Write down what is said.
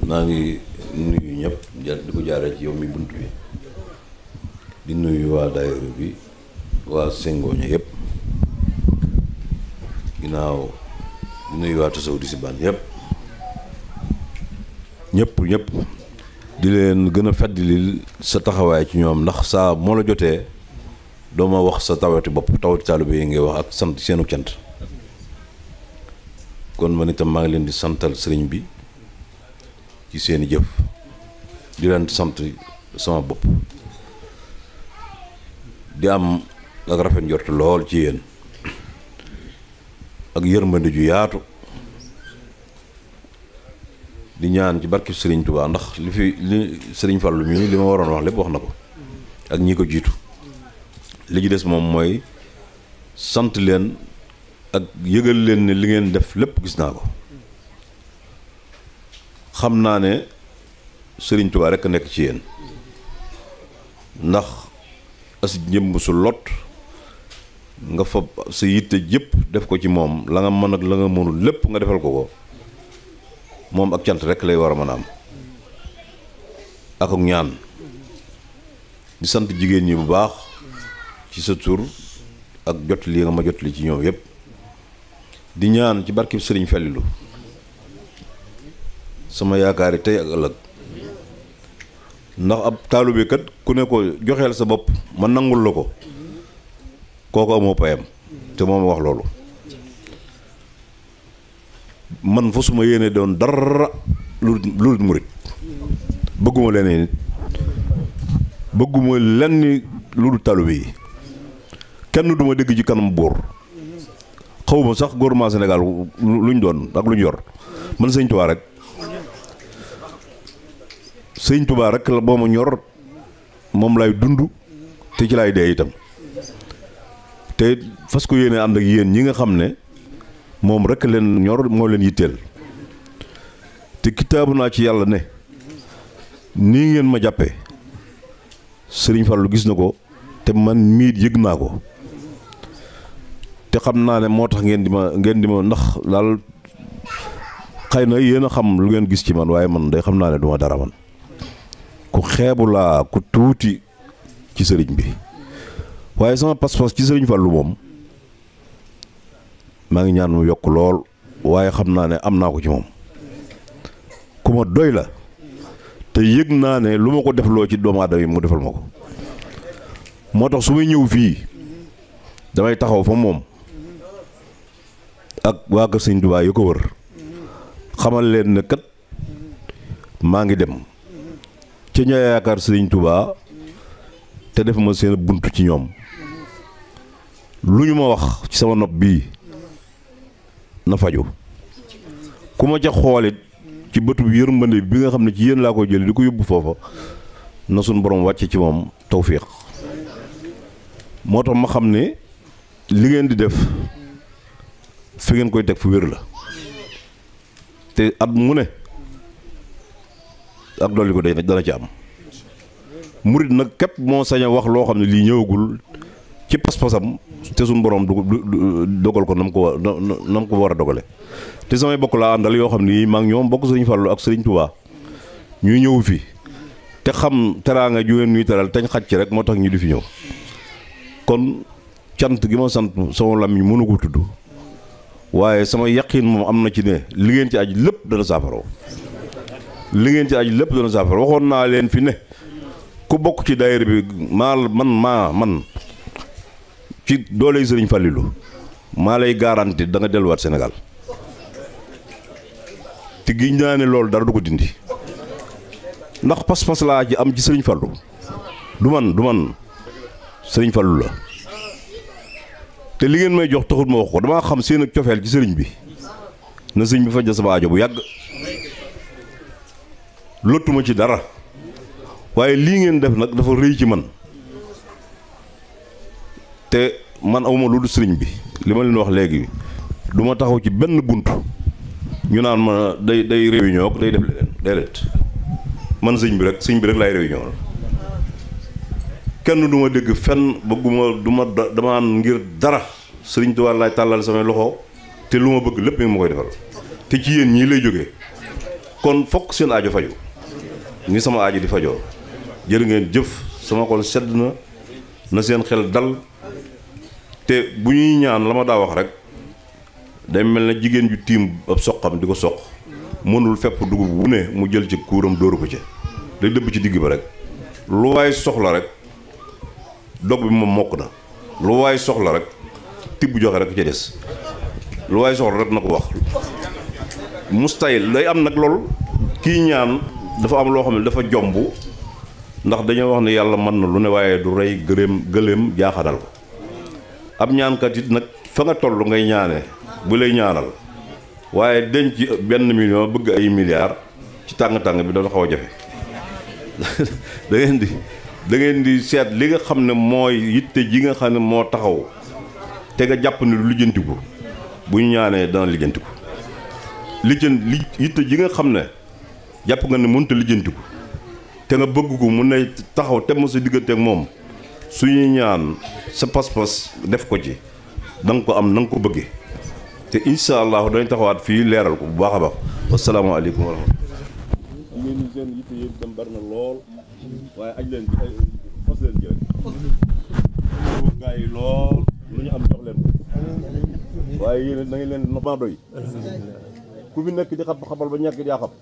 maa ngi nuyu ñëpp di ko jaaree ci yow mi bunt bi di nuyu waa daayira bi waa Sengoña yëpp ginnaaw di nuyu waa Tasawudu si ban yëpp ñëpp di leen gën a feddali sa taxawaay ci ñoom ndax saa moo la jotee doo ma wax sa tawati bopp tawati taalibe yi ngay wax ak sant seenu cant kon man itam maa ngi leen di santal sëriñ bi ci seeni jëf di leen sant sama bopp di am ak rafet njort lool ci yéen ak yërmande ju yaatu di ñaan ci barki sëriñ Tuubaa ndax li sëriñ Fallu mi li ma waroon wax lépp wax na ko ak ñi ko jiitu li ci des moom mooy sant leen ak yëgal leen ne li ngeen def lépp gis naa ko xam naa ne sëriñ Tuubaa rekk a nekk ci yéen ndax as njëmb su lot nga fa sa yitte jëpp def ko ci moom la nga mën ak la nga mënul lépp nga defal ko moom ak cant rekk lay war a mën a am ak ñaan di sant jigéen ñi bu baax ci sa tur ak jot li nga ma jot li ci ñoom yépp di ñaan ci barkib sëriñ Fallilu sama yaakaar yi tey ak ëllëg ndax ab taalibe kat ku ne ko joxeel sa bopp ma nangul la ko kooku amoo payam te moom wax loolu man fa suma yéene doon dara lu murit bëgguma leneen nit bëgguma lenn lu dul taalibe yi kenn duma dégg ci kanam buur xawma sax gouvernement Sénégal luñ doon ak luñ yor man sëñ Tuubaa rek sëñ Tuubaa rek la boo ma ñor moom lay dund te ci lay dee itam te fas ko yéene ànd ak yéen ñi nga xam ne moom rek leen ñor moo leen yitteel te kitaabu naa ci yàlla ne nii ngeen ma jàppee sëriñ Fallu gis na ko te man miit yëg naa ko te xam naa ne moo tax ngeen di ma ndax daal xëy na yéen a xam lu ngeen gis ci man waaye man day xam naa ne duma dara man ku xeebu laa ku tuuti ci sëriñ bi waaye sama pas-pas ci sëriñ Fallu moom maa ngi ñaan mu yokk lool waaye xam naa ne am naa ko ci moom ku ma doy la te yëg naa ne lu ma ko defloo ci doomu aadama yi mu defal ma ko moo tax su may ñëw fii damay taxaw fa moom ak waa kër sëñ Tuubaa yi ko wër xamal leen ne kat maa ngi dem ca ña yaakaar sëriñ Tuubaa te def ma seen bunt ci ñoom lu ñu ma wax ci sama nopp bii na faju ku ma ca xoolit ci bëtu yërmande bi nga xam ne ci yéen laa koy jële di ko yóbbu foofa na suñ borom wàcce ci moom tawfiix moo tax ma xam ne li ngeen di def fi ngeen koy teg fu wér la te at mu ne ak dolli ko dana ci am murit nag képp moo sañ a wax loo xam ne lii ñëwagul ci pas-pasam te suñu borom dogal ko nam ko war a dogale te samay bokk laa àndal yoo xam ne maa ngi ñoom bokk sëriñ Fallu ak sëriñ Tuubaa ñuy ñëw fi te xam teraanga ju ngeen ñuy teral teñ xaj ci rek moo tax ñu di fi ñëw kon cant gi ma sant sama làmmiñ mënu ko tudd waaye sama yaqin moom am na ci ne li ngeen ci aj lépp dana saafara waxoon naa leen fi ne ku bokk ci daayira bi man ci dooley sëriñ Fallilu maa lay garanti da nga delluwaat Sénégal te giñ naa ne loolu dara du ko dindi ndax pas-pas laa ci am ci sëriñ Fallu du man sëriñ Fallu la te li ngeen may jox taxut ma wax ko damaa xam seen ak cofeel ci sëriñ bi na sëriñ bi faj na sama aajo bu yàgg lottuma ci dara waaye lii ngeen def nag dafa rëy ci man te man awma lu dul sëriñ bi li ma leen wax léegi du ma taxaw ci benn bunt ñu naan ma day réunion day def leneen déedéet man sëñ bi rek laay réunion kenn du ma dégg fenn bëgguma dama ngir dara sëriñ Tuubaa laay tàllal samay loxo te lu ma bëgg lépp mi ngi ma koy defal te ci yéen ñii lay jógee kon fokk seen aajo faju ni sama aajo di fajoo jërë ngeen jëf sama xol sedd na seen xel dal te bu ñuy ñaan la ma daa wax rek day mel na jigéen ju tiim ab soqam di ko soq mënul fepp dugub wu ne mu jël ci kuuram dóoru ko ca day dëbb ci digg ba rek lu waay soxla rek dog bi moom mokk na lu waay soxla rek tibb joxe rek ca des lu waay soxla rek na ko wax mustahil day am nag lool kii ñaan dafa am loo xam ne dafa jomb ndax dañoo wax ne yàlla mën na lu ne waaye du rey gëléem jaaxanal ko ab ñaankat it nag fa nga toll ngay ñaane bu lay ñaanal waaye denc benn million bëgg ay milliards ci tàng-tàng bi dafa xaw a jafe da ngeen di seet li nga xam ne mooy yitte ji nga xam ne moo taxaw te nga jàpp ne lu lijjantiku bu ñu ñaanee dana lijjantiku yitte ji nga xam ne jàpp nga ne mënut a lijjantiku te nga bëgg ko mu ne taxaw te mu sa diggante ak moom suñuy ñaan sa pas-pas def ko ci da nga ko am na nga ko bëggee te incha allah dañ taxawaat fii leeral ko bu baax a baax wasalaamaaleykum wa rahmatulah. ngeen seen yitte yëpp dem bari na lool waaye aj leen ci fas leen ji rek gaa yi lool lu ñu am jox leen ko waaye yéen da ngeen leen ma doy ku fi nekk di xabal ba ñàkk yaa xam